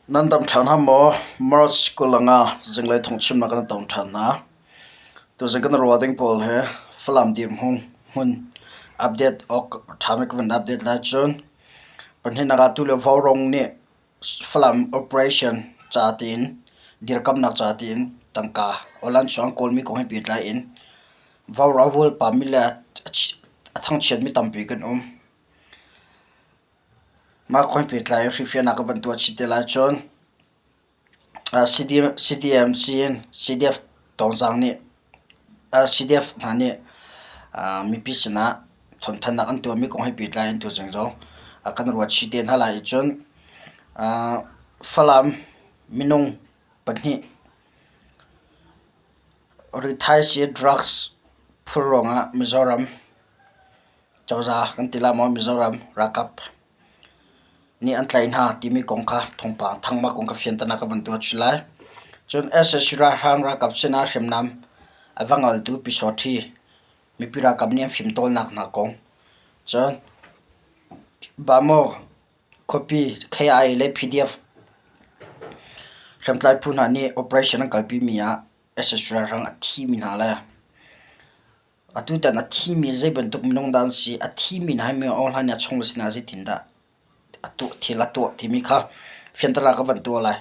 Nan dam ṭhan hna maw? March 25 zinglei thawngchimnak kan tong ṭhan hna. Tuzing kan ruah ding pawl hi Falam dirhmun hmun update awk ṭhami ka van update lai cun pahnihnak ah tulio Vaurawng nih Falam operation ca tiin dirkamnak ca tiin tangka aw-lan chung an kawlmi kong he pehtlai in Vaurawng vualpami le a thangchiatmi tampi kan um. Mah kong he pehtlai in hrilhfiahnak ka van tuah chih te lai cun CDMC in CDF Tawngzang nih CDF hna nih mipi sinah thawngthanhnak an tuahmi kong he pehtlai in tuzing zong kan ruat chih te hna lai i cun Falam minung pahnih rithaisii drugs phur ruangah Mizoram Cozah kan ti lai maw Mizoram ralkap nih an tlaih hna timi kong kha thawngpang thangma kong kha fianternak ka van tuah chih lai. Cun sac ralhrang ralkap sinah hriamnam a va ngaltu Pyusawhti mipi ralkap nih an fimtawlnak hna kong. Cun Bamaw khuapi KIA le PDF hriamtlai phu hna nih operation an kalpimi ah sac ralhrang a thimi hna le Atutan a thimi zei bantuk minung dah an si? A thimi hna hi mi Aung nih a chung le sinah zeitindah a tuah thil a tuah timi kha fianter ah ka van tuah lai.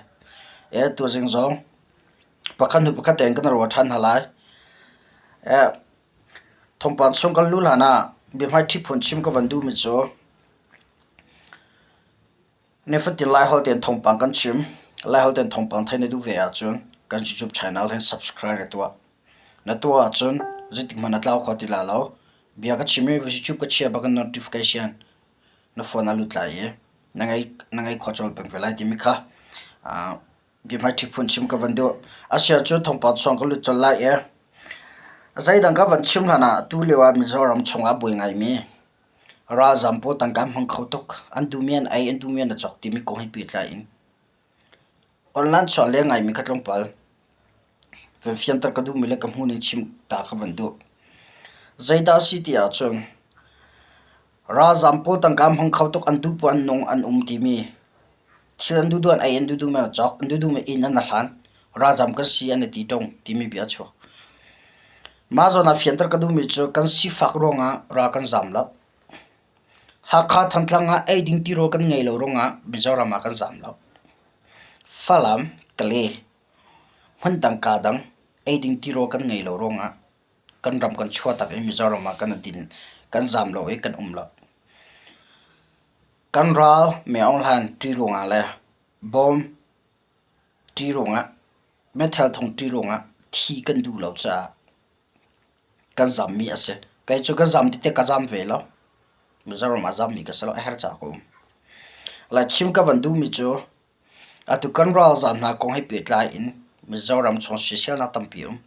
E tuzing zong pakhat hnu pakhat tein kan ruah ṭhan hna lai. E thawngpang chung kan luh hlan ah biahmaiṭhi phun chim ka van duhmi cu Nifatin Laiholh tein thawngpang kan chim. Laiholh tein thawngpang theih na duh ve ahcun kan YouTube channel hin subscribe na tuah. Na tuah ahcun zeitik hmanh na tlau kho ti lai lo. Bia ka chim i YouTube ka chia bak in notification na phone ah lut lai i na ngei na ngei khawh colh peng ve lai timi kha biahmaiṭhi phun chim ka van duh. Asiah cu thawngpang chuang ka lut colh lai i zeidang ka van chim hlan ah atu lio ah Mizoram chungah buai ngaimi Ralzaam pawl tangka an hmang kho tuk. An duhmi an ei, an duhmi an i cawk timi kong he pehtlai in online chuah leng ngaimi kha tlawmpal van fianter ka duhmi le ka hmuhning chim ta ka van duh. Zeidah a si ti ahcun ralzaam pawl tangka an hmang kho tuk, an duh poah an nung, an um timi thil an duhduh an ei, an duhduhmi an i cawk, an duhduhmi inn an i hlan. Ralzaam kan si an i ti ṭung timi bia a chuak. Mah zawn ah fianter ka duhmi cu kan sifak ruangah ral kan zaam lo. Hakha Thantlang ah eiding tirawl kan ngei lo ruangah Mizoram ah kan zaam lo. Falam, Kale, hmundang kadang eiding tirawl kan ngei lo ruangah kan ram kan chuahtak i Mizoram ah kan din kan zaam lo i kan um lo. Kan ral Myaung Hlan ṭih ruangah le bawm Ṭi ruangah meithal thong ṭi ruangah thi kan duh lo caah kan zammi a si. Kei cu ka zam tite ka zam ve lo. Mizoram ah zammi ka si lo. A herh caah ka um. Laichim ka van duhmi cu atu kan ralzam hna kong he pehtlai in Mizoram chung siselnak tampi um.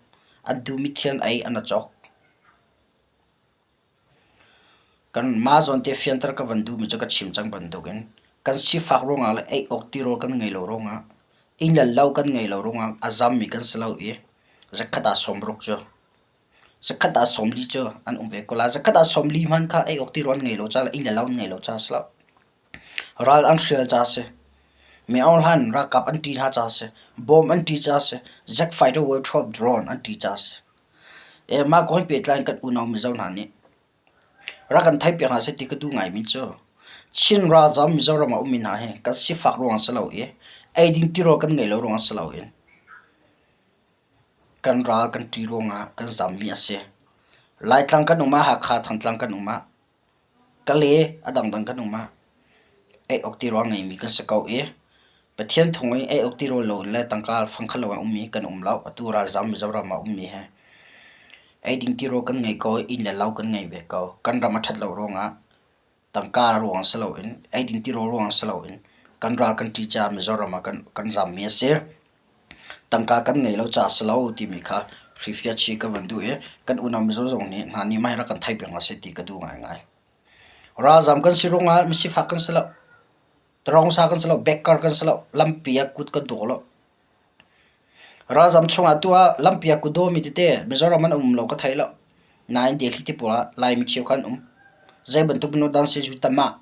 An duhmi thil an ei an i cawk. Kanmah zawn te fianter ka van duhmi cu ka chim cang bantukin kan sifak ruangah le ei awk tirawl kan ngei lo ruangah inn le lo kan ngei lo ruangah a zammi kan si lo i zakhat ah 60 cu zakhat ah 40 cu an um ve ko lai. Zakhat ah 40 hmanh kha ei awk tirawl an ngei lo ca le inn le lo an ngei lo ca a si lo. Ral an hrial ca a si. Mi Aung Hlan ralkap an ṭih hna ca a si. Bom an ṭih ca a si. Jet fighter War drone an ṭih ca a si. Mah kong he pehtlai in kan unau Mizo hna nih rak kan theihpiak hna seh ti ka duh ngaimi cu Chin ralzaam Mizoram ah ummi hna hi kan sifak ruang si lo i eiding tirawl kan ngeih lo ruang si loin kan ral kan ṭih ruangah kan zammi a si. Laitlang kan um ah Hakha Thantlang kan um ah Kale a dangdang kan um ah ei awk tirawl ngeimi kan si ko i Pathian thung i ei awk tirawl lo le tangka fangkhat lo in ummi kan um lo. Atu ralzaam Mizoram ah ummi hi eiding tirawl kan ngei ko i inn le lo kan ngei ve ko. Kan ram a ṭhat lo ruangah tangka ruang si loin eiding tirawl ruang si loin kan ral kan ṭih caah Mizoram ah kan zammi a si. Tangka kan ngei lo caah a si lo timi kha hrihfiah chih ka van duh i kan unau Mizo zong nih hna nih mah hi rak kan theih peng hna seh ti ka duh ngaingai. Ralzaam kan si ruangah misifak kan si lo, tarongsa kan si lo, beggar kan si lo, lampi ah kut kan daw lo. Ralzaam chungah tu ah lampi ah kut dawmi tete Mizoram an um lo ka thei lo. Nain Delhi te pawl ah Laimi cheukhat an um. Zei bantuk minung dah an si zu tam ah.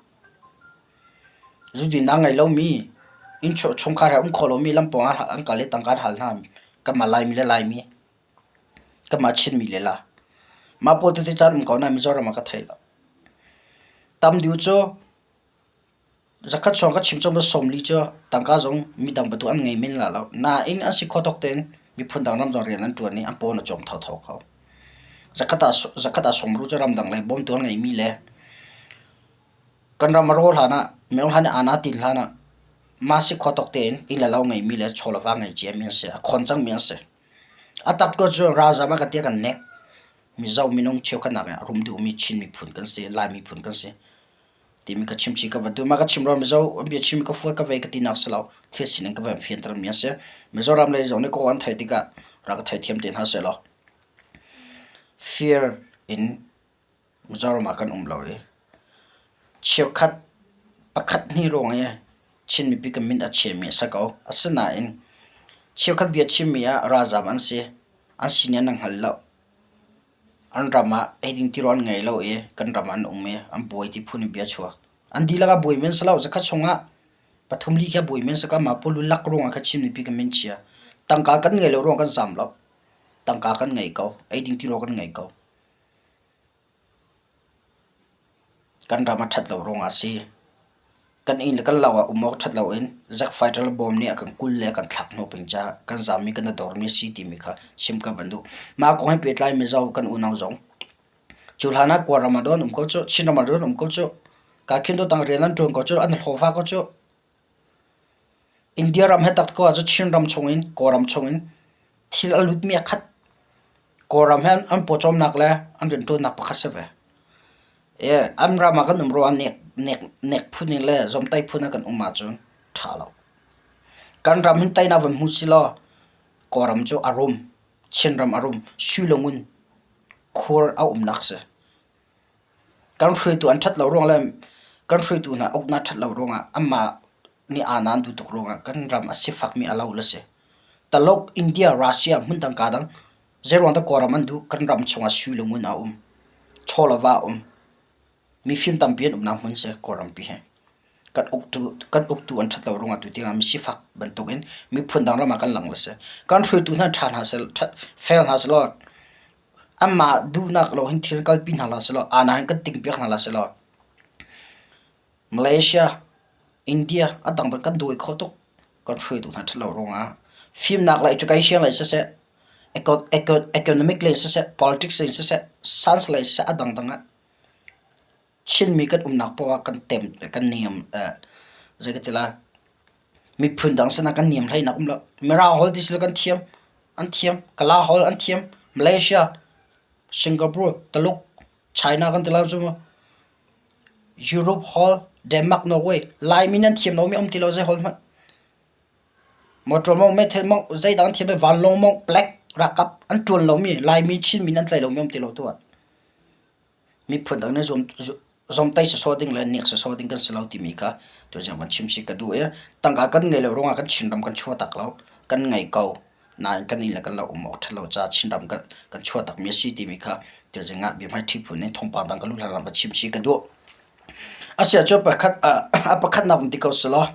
Zu dinnak ngei lomi. Inn chungkhar he um kho lomi lam pawng ah an kal i tangka an hal hna. Kanmah Laimi le Laimi, kanmah Chinmi lila. Mah pawl tete caan um ko nain Mizoram ah ka thei lo. Tam deuh cu Zakhat chung ka chim cang 40 cu tangka zong midang bantuk an ngei men la lo. Nain an si kho tawk tein miphun dang ram zong rian an ṭuan i an paw an cawm thotho ko. Zakhat ah zakhat ah sawmru cu ramdang lei bawmtu an ngeimi le kan ram a rawl hlan ah meo hlan i aa tin hlan ah mah si kho tawk tein inn le lo ngeimi le chaw le va ngei ciami an si. A khon cangmi an si. A tak ko cu ralzam ah ka ti kan nek. Mizo minung cheukhat nak in a rum duhmi Chin miphun kan si, Lai miphun kan si. Timi ka chim chih ka va duh. Mah ka chim ruangah Mizo bia chim ka fuat ka vei ka tinak si lo. Thil sining ka van fianter mi a si. Mizoram lei zong nih kaw an theih tikah rak ka theithiam te hna sehlaw. Fear in Mizoram ah kan um lo i cheukhat pakhat hnih ruang i Chin mipi kan min a chiami a si ko. Asinain cheukhat bia chimmi ah ralzaam an si. An sining an hngal lo. An ram ah eiding tirawl an ngei lo i kan ram ah an um i an buai ti phun in bia a chuak. An dihlak ah buai men si lo. Zakhat chungah pathum li khi a buai men si ko. Mah pawl lak ruangah kha Chin mipi kan min chia. Tangka kan ngei lo ruangah kan zaam lo. Tangka kan ngei ko. Eiding tirawl kan ngei ko. Kan ram a ṭhat lo ruangah a si. Kan inn le kan lo ah um awk ṭhat loin Zack fighter le bom nih a kan kulh le a kan thlak hnawh peng caah kan zaammi kan i dormi a si timi kha chim ka van duh. Mah kong he pehtlai Mizo kan unau zong cu hlan ah Kawlram ah dawn um ko cu, Chinram ah dawn um ko cu, Kakhin tang rian an ṭuan ko cu, an hlawhfa ko cu. India ram he tak ko ahcun Chinram chungin Kawlram chungin thil a lutmi a khat. Kawlram he an pawcawmnak le an rianṭuannak pakhat si ve. An ram ah kan um ruangah nek, nek, nek phun in le zawmtaih phun ah kan um ahcun ṭha lo. Kan ram hin teinak van hmu silaw Kawlram cu a rum, Chinram a rum, sui le ngun khur a umnak si. Kan hruaitu an ṭhat lo ruang le kan hruaitu hna uknak ṭhat lo ruangah anmah nih aa naan duh tuk ruangah kan ram a sifakmi a lo le si. Taluk, India, Russia hmundang kaa dang zeiruang dah Kawlram an duh? Kan ram chungah sui le ngun a um. Chaw le va a um. Mifim tampi an umnak hmun si Kawlrampi hi. Kan uktu, kan uktu an ṭhat lo ruangah tutiang ah misifak bantukin miphun dang ram ah kan lang le si. Kan hruaitu hna ṭha hna seh, fel hna sehlaw Anmah duhnak lawng hin thil kalpi hna hlah sehlaw aa nain kan tingpiak hna hlah sehlaw Malaysia, India a dangdang kan dawi kho tuk. Kan hruaitu hna ṭhalo ruangah fimnak lei education lei siseh, economic lei siseh, politics lei siseh, science lei siseh a dangdang ah Chinmi kan umnak poah ah kan tem kan niam zei ka ti lai miphun dang sinah kan niam hleinak um lo. Mirang holh ti sila kan thiam an thiam Kala holh an thiam Malaysia, Singapore, Taluk, China kan ti lai cu mu. Europe holh, Denmark, Norway Laimi nan thiam lomi um ti lo zei holh hmanh. Motor mawngh, meithal mawngh, zeidang an thiam lo vanlawng mawngh, plek, ralkap an ṭuan lomi Laimi Chinmi nan tlaih lomi um ti lo tu ah. Miphun dang nih zawmtai sawsawh ding le nek sawsawh ding kan si lo timi kha tuziang van chim si ka duh i tangka kan ngeih lo ruangah kan Chinram kan chuahtak lo. Kan ngei ko nain kan inn le kan lo um awk ṭhat lo caah Chinram kan chuahtakmi a si timi kha tuzing ah biahmaiṭhi phun in thawngpang dang ka luh hlan ah van chim si ka duh. Asiah pakhat a pakhatnak vun ti ko selaw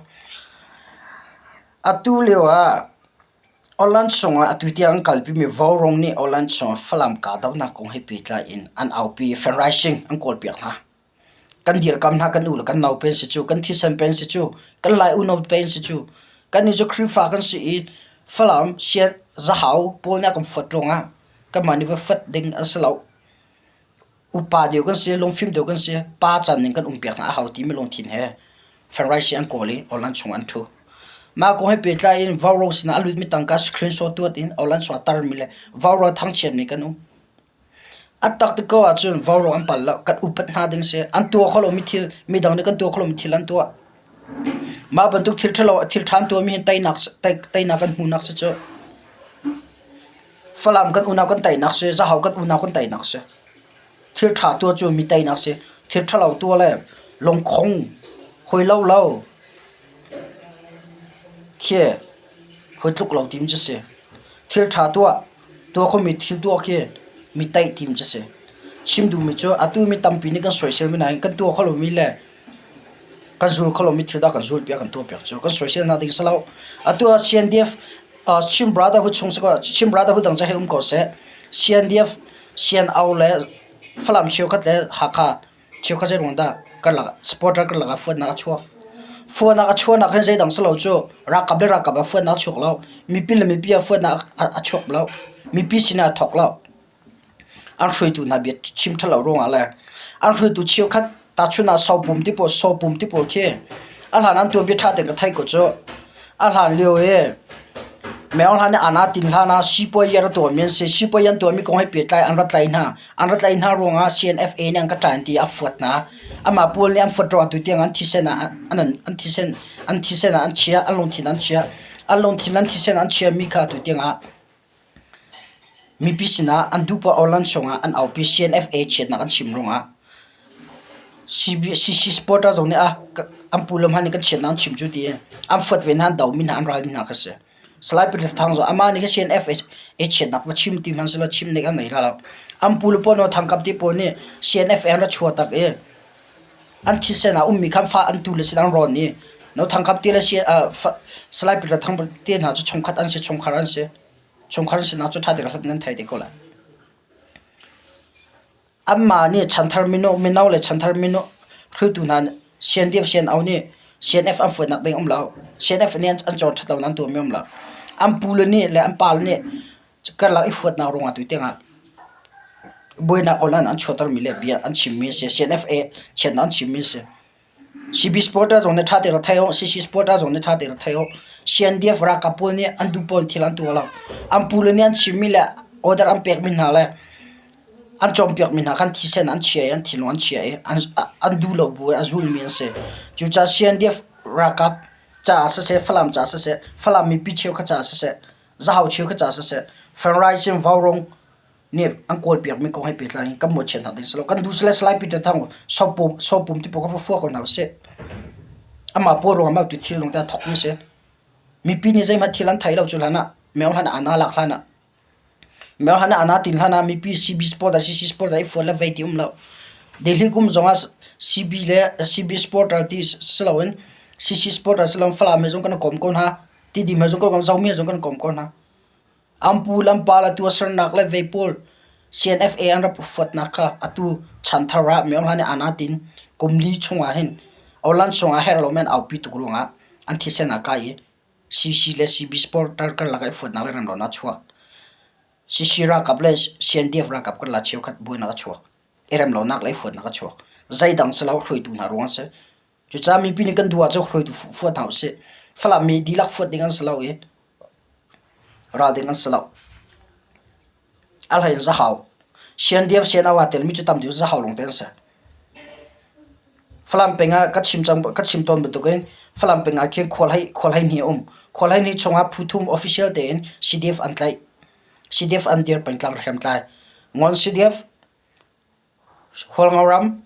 atu lio ah Online chungah atu tiang an kalpimi Vaurawng nih online chungah Falam kahdohnak kong he pehtlai in an aupi i fundraising an kawlpiak hna. Kan dirkam hna kan u le kan nau pen si cu, kan thisen pen si cu, kan Lai unau pen si cu. Kannih cu Khrihfa kan si i Falam, Sian, Zahau pawl nih a kan fuat ruangah kanmah nih va fuat ding an si lo. Upa deuh kan si, lungfim deuh kan si, pa can ning kan um piak hna a hau timi lungthin he fundraising an kawl i online chung an ṭhu. Mah kong he pehtlai in Vaurawng sinah a lutmi tangka screenshot tuat in online chungah tarmi le Vaurawng thangchiatmi kan um. A tak ti ko ahcun Vaurawng an pal lo, kan upat hna ding si. An tuah kho lomi thil, midang nih kan tuah kho lomi thil an tuah. Mah bantuk thil ṭhalo, thil ṭha an tuahmi hi teinak, teinak kan hmuhnak si cu. Falam kan unau kan teinak si, Zahau kan unau kan teinak si. Thil ṭha tuah cu mi teinak si. Thil ṭhalo tuah le lungkhong hawi lo lo khi hawi tluk lo tim cu si. Thil ṭha tuah, tuah khomi thil tuah khi mi teih tim cu si. Chim duhmi cu atu mi tampi nih kan soisel mi nain kan tuah kho lomi le. Kan zul kho lomi thil dah kan zul piak kan tuah piak cu kan soisel hna ding si lo. Atu ah CNDF Chin Brotherhood chung si ko Chin Brotherhood dang cu hei um ko seh. CNDF CNO le Falam cheukhat le Hakha cheukhat zeiruang dah karlak supporter karlak ah fuatnak a chuak. Fuatnak a chuahnak hin zeidang si lo cu ralkap le ralkap ah fuatnak a chuak lo. Mipi le mipi ah fuatnak a chuak lo. Mipi sinah a thawk lo. An hruaitu hna bia chim ṭhalo ruangah le an hruaitu cheukhat tahchunh ah sopum ti pawl sopum ti pawl khi a hlan an tuanbia ṭha tein ka theih ko cu. A hlan lio i meo hlan i ana tin hlan ah sipuai an tuahmi an si. Sipuai an tuahmi kong he pehtlai an ra tlaih hna. An ra tlaih hna ruangah CNFA nih an ka ṭan ti a fuat hna. Amah pawl nih an fuat ruangah tutiang an thisen ah an thisen an thisen ah an chiah, an lungthin an chiah. An lungthin an thisen an chiahmi kha tutiang ah Mipi sinah an duhpoah awlan chungah an aupi CNFA chiatnak an chim ruangah CC supporter zong nih ah an pu le hmanh nih kan chiatnak an chim cu ti an fuat ve hna an domi hna an ralmi hna kha si. Salai Peter Thang zong amah nih CNFA chiatnak va chim ti hmanh selaw chim nek an ngei hna lo. An pu le pawl nawl thangkap ti pawl nih CNFA an ra chuah tak i an thisen ah ummi khan fa an tu le sin an rawn i no thangkap ti le Salai Peter Thang te hna cu chungkhat an si chungkhar an si. Chungkhar sinah cu ṭha tein hlat nan thei te ko lai. Anmah nih chanthar mino, mino le chanthar mino hruaitu hna CNDF CNO nih CNF an fuatnak ding um lo. CNF nih an cawn ṭhat lo an tuahmi um lo. An pule nih le an pale nih karlak i fuatnak ruangah tu tiangah buainak online an chuahtermi le bia an chimmi a si. CNFA chiatnak an chimmi a si. CB supporter zong nih ṭha tein rak thei u, CC supporter zong nih ṭha tein rak thei u. CNDF ralkap pawl nih an duh pawl thil an tuah lo. An pule nih an chimmi le order an pekmi hna le an cawnpiakmi hna khan thisen an chia i an thinlung an chia i an, an duh lo bu in a zulmi an si. Cucaah CNDF ralkap caah siseh, Falam caah siseh, Falam mipi cheukhat caah siseh, Zahau cheukhat caah siseh, Fenraising, Vaurawng, nih an kawlpiakmi kong he pehtlai in kan mawhchiat hna ding si lo. Kan duh sile Salai Peter Thang sopum sopum ti pawl kha va fua ko hna usih. Amah pawl ruangah mah tu thil lung te a thawkmi si. Mipi nih zeihmanh thil an thei lo cu hlan ah meo hlan ah ana lak hlan ah meo hlan ah ana tin hlan ah mipi CB sport ah CC sport ah i fual le vei ti um lo. Delhi kum zong ah CB le CB sport ti si loin CC sport ah si loin Falam he zong kan i kom ko hna. Tidim he zong kan kom Zomi he zong kan kom ko hna. Ampu lampa le tuahsernak le vei pawl CNFA an rak fuatnak kha atu chanthar ah Myo Hla nih aa natin kum li chung ah hin Awlan chung ah herh lomi an aupi tuk ruangah an thisen ah kai i CC le CB supporter karlak ah i fuatnak le remlonak a chuak. CC ralkap le CNDF ralkap karlak cheukhat buainak a chuak. I remlonak le i fuatnak a chuak. Zeidang si lo hruaitu hna ruang a si. Cucaah mipi nih kan duh ahcun hruaitu fuat hna usih. Falam mi dihlak fuat ding an si lo i ral ding an si lo. A hlei in zahau. CNDF CNO aa telmi cu tam deuh zahau lawngte an si. Falam peng ah ka chim cang ka chim tawn bantukin Falam peng ah khin khual hei khual hei hnih a um. Khual hei hnih chungah phu thum official tein CDF an tlaih. CDF an dir pengtlang hriamtlai. Ngon CDF Hualngo ram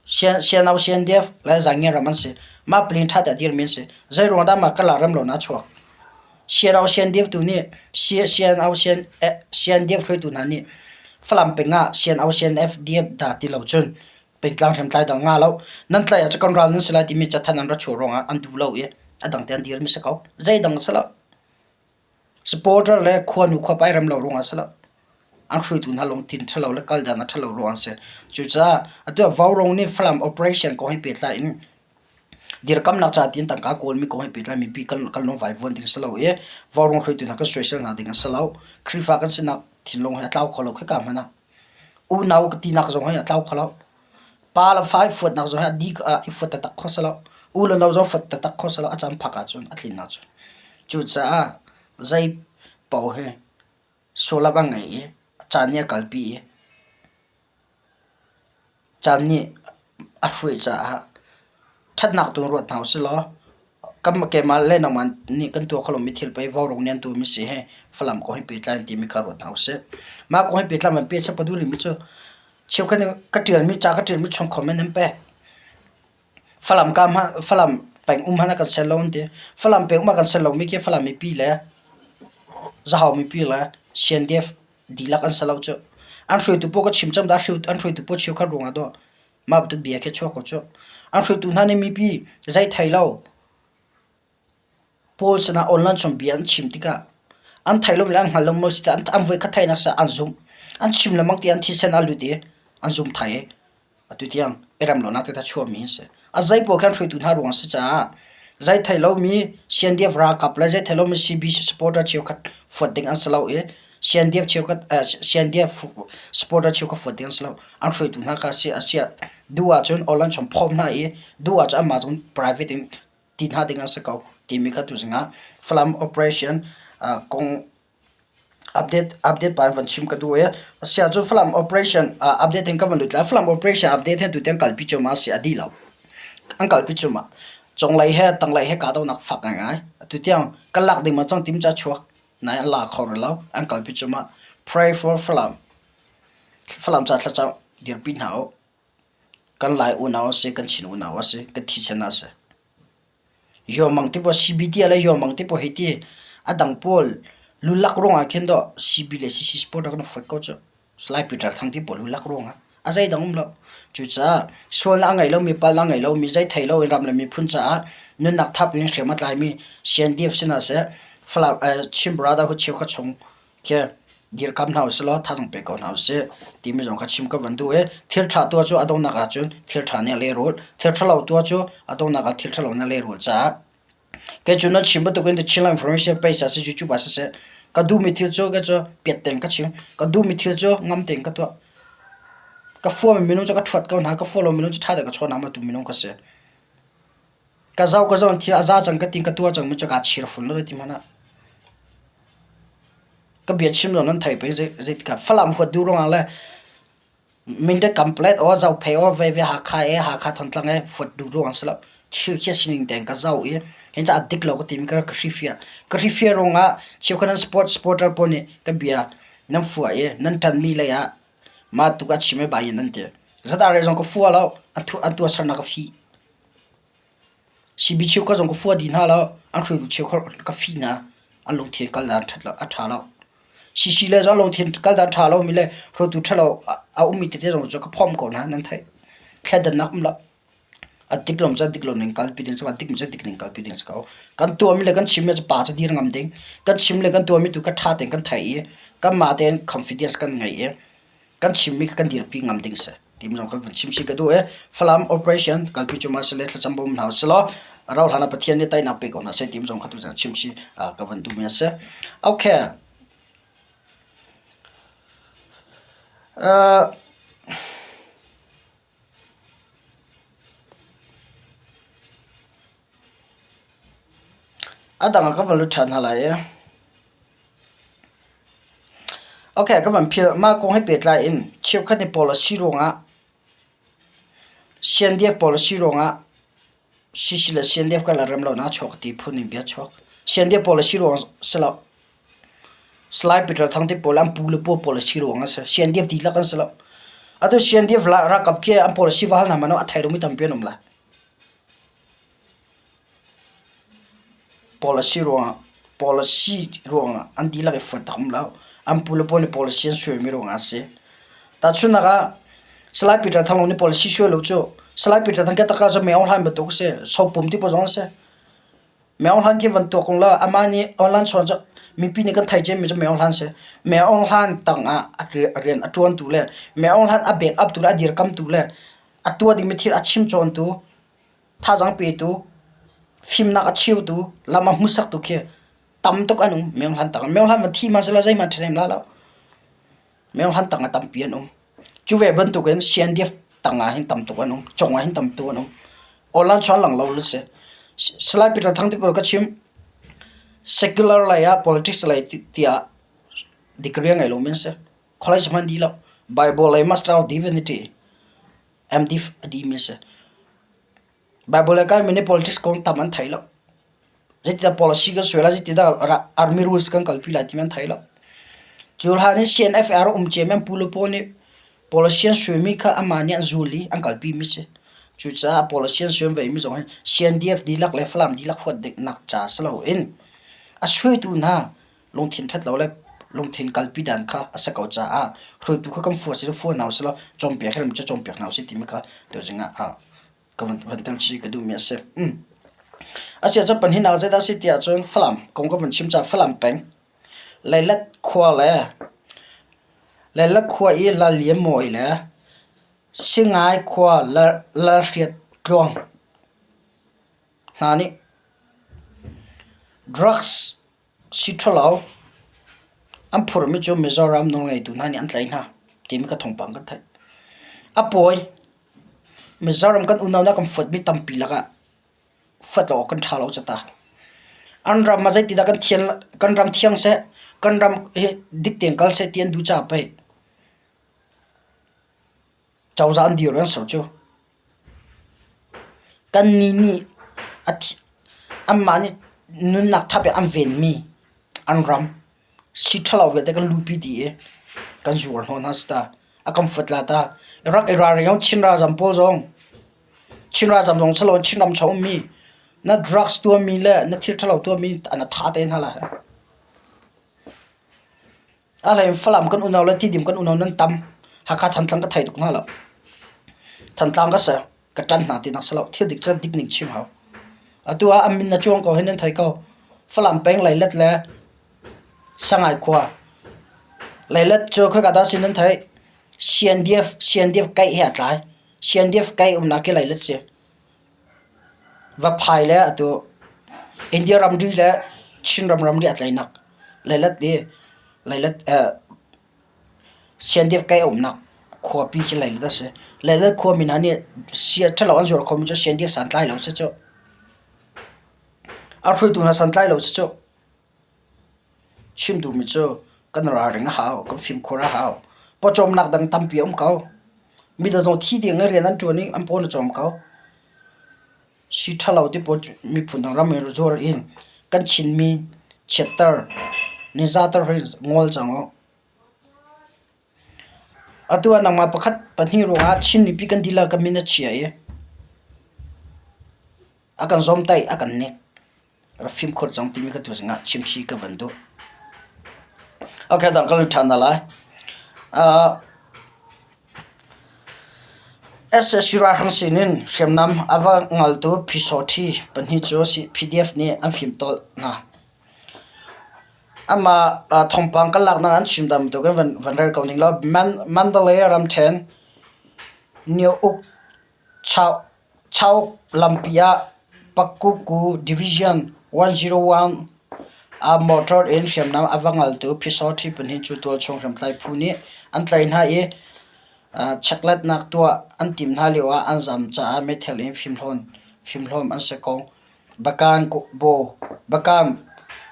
CNO CNDF le Zaangen ram an si. Mah plane ṭha te a dirmi an si. Zeiruang dah mah Kala ram lo na chuak? CNO CNDF tu nih CNO CNDF hruaitu hna nih Falam peng ah CNO CNF DF dah ti lo cun pengtlang hriamtlai dang nga lo. Nan tlaih ahcun kan ral nan si lai timi cathanh an ra chuah ruangah an duh lo i a dang te an dirmi si ko. Zeidang a si lo. Supporter le khuanu khuapa i rem lo ruangah a si lo. An hruaitu hna lungthin ṭhalo le kaldan a ṭhalo ruangah a si. Cucaah atu ah Vaurawng nih Falam operation kong he pehtlai in dirkamnak ca tiin tangka kawlmi kong he pehtlai mipi kan kan lung vaivuan ding a si lo i Vaurawng hruaitu hna kan soisel hna ding a si lo. Khrihfa kan sinak thinlung he a tlau kho lo khika hmanh ah. Unau ka tinak zong he a tlau kho lo. Pa le fa i fuatnak zong hi a dik ah i fuat taktak kho si lo. U le no zong fuat taktak kho si lo. A caan phak ahcun, a tlin ahcun. Cucaah zei paoh hi sullam a ngei i a caan nih a kalpi i caan nih a hruai caah ṭhatnak tu in ruat hna usih law keimah le nangmah nih kan tuah kho lomi thil pei vaurawng nih an tuahmi si hi Falam kong he pehtlai in timi kha ruat hna usih. Mah kong he pehtlai in pehchap ka duh rihmi cu Cheukhat nih ka ṭialmi ca ka ṭialmi chung comment an pek. Falam ka hmanh Falam peng um hmanh a kan sel lo an ti. Falam peng um a kan sel lomi khi Falam mipi le Zahau mipi le CNDF dihlak an si lo cu. An hruaitu pawl ka chim cang dah an hruaitu pawl cheukhat ruangah dawh. Mah bantuk bia khi chuak ko cu. An hruaitu hna nih mipi zei thei lo pawl sinah online chung bia an chim tikah an thei lomi le an hngal lomi maw si tah an voikhat theihnak sah an zumh. An chim lengmang ti an thisen a lut i an zum thai i atu tiang i rem lonak te chuahmi an si. A zei paoh khan hruaitu hna ruang a si caah zei thei lomi CNDF ralkap le zei thei lomi CBC supporter cheukhat fuat ding an si lo i CNDF cheukhat CNDF supporter cheukhat fuat ding an si lo. An hruaitu hna kha si a siah duh ahcun online chung phawm hna i duh ahcun anmah zong private in ti hna ding an si ko timi kha tuzing ah Falam operation kong update update pa in van chim ka duh i asiah cun Falam operation update in ka van lut lai. Falam operation update hi tutiang kalpi cuahmah a si a dih lo. An kalpi cuahmah. Conglei he tanglei he kahdohnak fak ngaingai. Atu tiang kan lak ding ma cang tim ca chuak nai an la kho rih lo. An kalpi cuahmah. Pray for Falam. Falam ca thlacam dirpi hna u. Kan Lai unau a si, kan Chin unau a si, kan thisen a si. Yawmang ti pawl CB ti le yawmang ti pawl hi ti a dang pawl lulak ruangah khin dawh CB le CC sport ah kan fuat ko cu. Salai Peter Thang ti pawl lulak ruangah a zeidang um lo. Cucaah sualnak a ngei lomi palnak a ngei lomi zei thei loin ram le miphun caah nunnak thap in hriam a tlaimi CNDF sinah seh Falam Chin Brotherhood cheukhat chung khi dirkam hna usih law thazaang pe ko hna usih timi zong kha chim ka van duh i thil ṭha tuah cu a donghnak ahcun thil ṭha nih a lehrulh thil ṭhalo tuah cu a donghnak ah thil ṭhalo nih a lehrulh caah kei cu na chim bantukin The Chinland Information page ah si YouTube ah siseh ka duhmi thil cu kei cu piat tein ka chim ka duhmi thil cu ngam tein ka tuah ka fuami minung cu ka ṭhuat ko hna ka fua lomi minung cu ṭha tein ka chawn hna ma tu minung ka si ka zoh ka zoh thil a za cang ka ti ka tuah cang mi cu kaa chir fun lo ti hmanh ah Ka biachim zong nan theih peng zeitikah Falam huat duh ruangah le Mindat Kamplet aw Zophei aw veve Hakha e Hakha Thantlang e fuat duh ruang si lo. Thil khi a sining tein ka zoh i hin ca a dik lo ka timi ka hrifiah. Ka hrifiah ruangah cheukhat nan sport supporter pawl nih ka bia nan fuah i nan ṭanmi lei ah mah tuk a chim i bai in nan ti. Zadah zong ka fua lo an tuahsernak ka fih. CB cheukhat zong ka fua dih hna lo. An hruaitu cheukhat ka fih hna. An lungthin kaldan a ṭha lo. CC le zong lungthin kaldan ṭha lomi le hruaitu ṭhalo a ummi tete zong cu ka phomh ko hna nan theih. Thleidannak um lo. A dik lo cu a dik lo ning kalpi ding a dik mi cu a dik ning kalpi ding a si ko. Kan tuahmi le kan chimmi cu pa cu dir ngam ding. Kan chim le kan tuahmi tu kha ṭha tein kan theih i kanmah tein confidence kan ngei i kan chimmi kha kan dirpi ngam ding si timi zong kan vun chim si ka duh i Falam operation kalpi cu ma si le thlacam bawm hna usih law rau hlan ah Pathian nih teinak pe ko hna seh timi zong kha tuzan chim si ka van duhmi a si. Okay. Uh, A dang ah ka van lut ṭhan hna lai i. Okay, ka van philh. Mah kong he pehtlai in cheukhat nih policy ruangah CNDF policy ruangah CC le CNDF kan rem lonak a chuak ti phun in bia chuak. CNDF policy ruang si lo. Salai Peter Thang te pawl an pu le paw policy ruang a si. CNDF dihlak an si lo. Atu CNDF ralkap khi an policy va hal hna hmanh ah a thei lomi tampi an um lai. Policy ruangah policy ruangah an dihlak i fonh tak um lo. An pu le pawl nih policy an suaimi ruangah a si. Tahchunhnak ah Salai Peter Thang lawng nih policy suai lo cu Salai Peter Thang ke takka cu Meo Hlan bantuk a si. Sopum ti pawl zong an si. Meo Hlan khi van tuak ung law amah nih online chawn cu mipi nih kan theih ciami cu Meo Hlan si. Meo Hlan tangah a rian a ṭuantu le Meo Hlan a back up tu le a dirkamtu le a tuah dingmi thil a chim cawntu thazaang petu, fimnak a cheutu, lam a hmuhsaktu khi tam tuk an um Myo Hlan tang ah. Myo Hlan van thi hmanh selaw zeihmanh ṭhahnem la lo. Myo Hlan tang ah tampi an um. Cu ve bantukin CNDF tang ah hin tam tuk an um. Cong ah hin tam tuk an um. Online chuan lang lo lu si. Salai Peter Thang ti ka chim secular lei ah politics lei tiah degree a ngei lomi an si. College hmanh dih lo. Bible lei Master of Divinity MDiv a dihmi a si. Bible le kaimi nih politics kong tam an thei lo. Zeitidah policy kan suai lai, zeitidah army rules kan kalpi lai timi an thei lo. Cu hlan i CNFR um ciami an pu le pawl nih policy an suaimi kha amah nih an zul i an kalpi mi si. Cucaah policy an suai vemi zong hi CNDF dihlak le Falam dihlak huat diknak ca si loin a suaitu hna lungthin ṭhat lo le lungthin kalpi dan kha a si ko caah hruaitu kha kan fua si fua hna usih law cawnpiak hi cu cawnpiak hna usih timi kha tuzing ah ka van tel chih ka duhmi a si. A si ahcun pahnihnak zeidah a si ti ahcun Falam kong ka van chim caah Falam peng Leilet khua le Leilet khua i Lal Lian Mawi le Singai khua Lalhriat Tluang hna nih drugs Si ṭhalo, an phurhmi cu Mizoram nawlngeitu hna nih an tlaih hna timi ka thawngpang ka theih. A pawi. Mizoram kan unau hna kan fuatmi tampi lakah fuat lo awk kan ṭha lo cu ta. An ram ah zeitidah kan thian kan ram thiang seh, kan ram hi dik tein kal seh ti an duh caah pei cozah an dir an ser cu. Kannih nih anmah nih nunnak thap in an venmi an ram sii ṭhalo vialte kan luhpi dih i kan zuar hnawh hna si ta. A kan fuat la ta. Rak i ralring u Chin ralzam pawl zong. Chin ralzam zong si loin Chinram chung ummi na drugs tuahmi le na thil ṭhalo tuahmi an tha te hna lai. A hlei in Falam kan unau le Tidim kan unau nan tam. Hakha Thantlang ka thei tuk hna lo. Thantlang ka si. Ka ṭan hna tinak si lo. Thil dik cu dik ning chim hau. Atu ah an min na cuang ko hi nan thei ko. Falam peng Leilet le Sangai khua. Leilet cu khoika dah si nan theih? CNDF CNDF kaih he a tlai. CNDF kaih umnak khi Leilet si. Vaphai le atu India ramri le Chinram ramri a tlainak Leilet i Leilet Siandiak kai a umnak khuapi khi Leilet a si. Leilet khuami hna nih sia ṭhalo an zuar khomi cu Siandiak santlai lo si cu. A hruaitu hna santlai lo si cu. Chim duhmi cu kan ralring a hau, kan fimkhur a hau. Pawcawmnak dang tampi a um ko. Midang zong thi ding in rian an ṭuan i an paw an i cawm ko. Sii ṭhalo ti pawl miphun dang ram in zuar in kan Chinmi chiatter, nizater hi ngol cang u. Atu ah nangmah pakhat pahnih ruangah Chin mipi kan dihlak kan min a chia i a kan zawmtaih, a kan nek. Rak fimkhur cang timi ka tu zingah chimchih ka van duh. Okay, dang kan lut ṭhan hna lai. Uh, SSU ralhrang sinin hriamnam a va ngaltu Phi pahnih cu PDF nih an fimtawl hna. Amah thawngpang kan laknak an chim dan bantukin van, van rel ko ning law Mandalay ramṭhen Nyo Uk Chauk lampi ah Pakkuku Division 101 ah motor in hriamnam a va ngaltu Phi pahnih cu tualchung hriamtlai phu nih an tlaih hna i chekhlatnak tuah an timh hna lioah an zaam caah meithal in fimhlawm an si ko. Bakan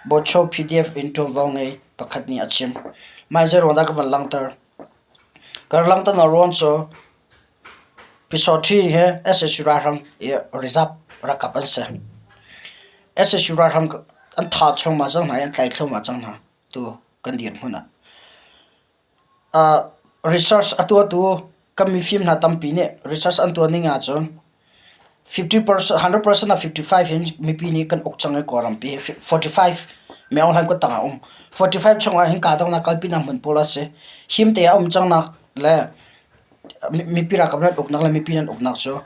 Bocho PDF in ṭuanvo ngei pakhat nih a chim. Mah zeiruang dah ka van langhter? Ka langhter ruang cu Pyusawhti hi sac ralhrang i reserve ralkap an si. Sac ralhrang an thah thluahmah cang hna i an tlaih thluahmah cang hna tu kan dirhmun ah. Research a tuahtu kan mifim hna tampi nih research an tuah ning ahcun 50%, 100% ah 55 hin mipi nih kan uk cang i Kawlrampi hi 45 Myo Hlan kut tang ah a um. 45 chungah hin kahdohnak kalpinak hmun pawl a si. Him te a um cangnak le mipi ralkap nan uknak le mipi nan uknak cu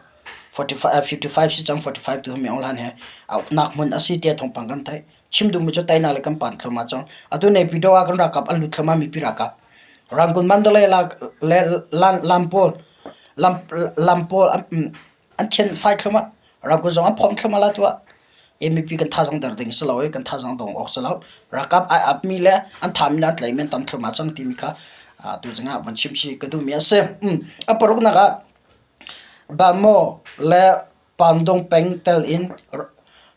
45, 55 si cang 45 tu hi Myo Hlan he a uknak hmun a si tiah thawngpang kan theih. Chim duhmi cu teinak le kan pan thluahmah cang. Atu Naypyidaw ah kan ralkap an lut thluahmah mipi ralkap. Rangoon Mandalay le lam pawl lam pawl an thian fai thluahmah. Rangoon zong an phomh thluahmah la tuah. Mipi kan thazaang der ding si lo i kan thazaang dong awk si lo. Ralkap ai apmi le an thami le an tlaimi an tam thluahmah cang timi kha tu zing ah van chim chih ka duhmi a si. A paruknak ah Bamo le Pandong peng tel in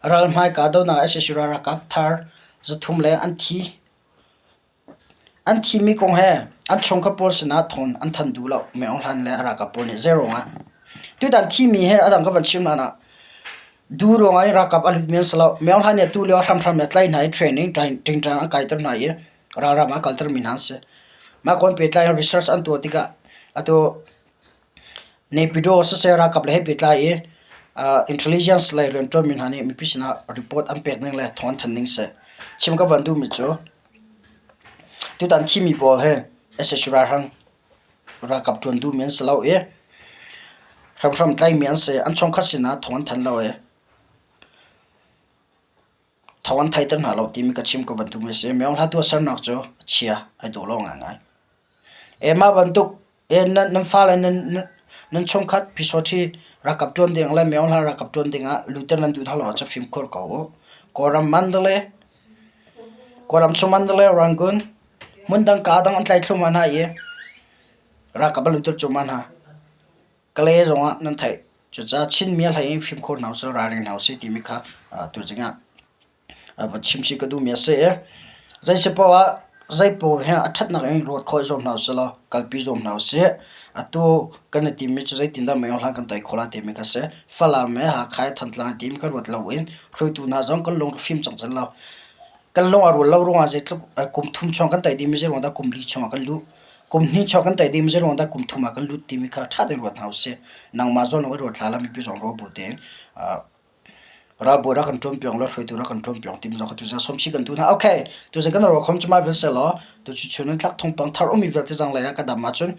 ralhmai kahdohnak ah sac ralkap thar 300 le an thi. An thimi kong he an chungkhar pawl sinah thawng an thanh duh lo. Min Aung Hlaing le a ralkap pawl nih zei ruangah tutan thimi he a dang ka van chim hlan ah du ruangah hin ralkap a lutmi an si lo. Min Aung Hlaing nih atu lio ah hramhram in a tlaih hna i training ṭingṭang a kaiter hna i ralram ah a kaltermi hna an si. Mah kong pehtlai in research an tuah tikah atu Naypyidaw siseh ralkap le he pehtlai i intelligence lei rianṭuanmi hna nih mipi sinah report an pek ning le thawng an thanh ning si. Chim ka van duhmi cu. Tutan thimi pawl hi sac ralhrang ralkap ṭuan duhmi an si lo i hramhram tlaihmi an si. An chungkhat sinah thawng an thanh lo i thawng an theiter hna lo timi ka chim ka van duhmi a si. Myo hla tuahsernak cu a chia ai dawh lo ngaingai. Mah bantuk nan fale nan chungkhat phisawṭhi ralkap ṭuan ding le Myo hla ralkap ṭuan ding ah luter nan duh hna lo ahcun fimkhur ko u. Kawlram Mandalay, Kawlram chung Mandalay, Rangoon, hmundang kaa dang an tlai thluahmah hna i ralkap an lutter cuahmah hna. Kalay zongah nan theih. Cucaah Chinmi a hlei in fimkhur hna usih, ralring hna usih timi kha tuzing ah va chim chih ka duhmi a si i zei si paoh ah zeipaoh hi a ṭhatnak in ruat khawh i zuam hna usih law kalpi zuam hna usih. Atu kan i timmi cu zeitindah mei hlan kan tei khawh lai timi kha a si. Falam he Hakha he Thantlang he timi kha ruat loin hruaitu hna zong kan lung fim cang cang lo. Kan lung a rual lo ruangah zeitluk kum thum chung kan tei dingmi zei ruang dah kum li chungah kan luh. Kum hnih chung kan tei dingmi zei ruang dah kum thum ah kan lut timi kha ṭha tein ruat hna usih. Nangmah zawn lawng i ruat hlah la mipi zong ruah bu tein ralbawi rak kan ṭuan piak law hruaitu rak kan ṭuan piak timi zong kha tuzaan sawmchih kan duh hna. Okay, tuzaan kan ruah khom cu mah vial seh law tucu chun in tlak thawngpang thar ummi vialte zang lei ah ka dam ahcun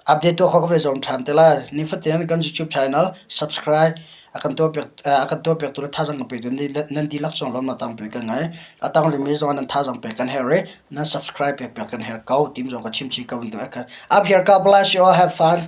update tuah khawh ka van i zuam ṭhan te lai. Nifatin kan YouTube channel subscribe a kan tuahpiak a kan tuahpiaktu le thazaang kan petu nan dihlak cung lawmnak tampi kan ngei. A tang rihmi zong nan thazaang pek kan herh i nan subscribe pek piak kan herh ko timi zong ka chim chih ka vun duh. Up here, God bless you all. Have fun.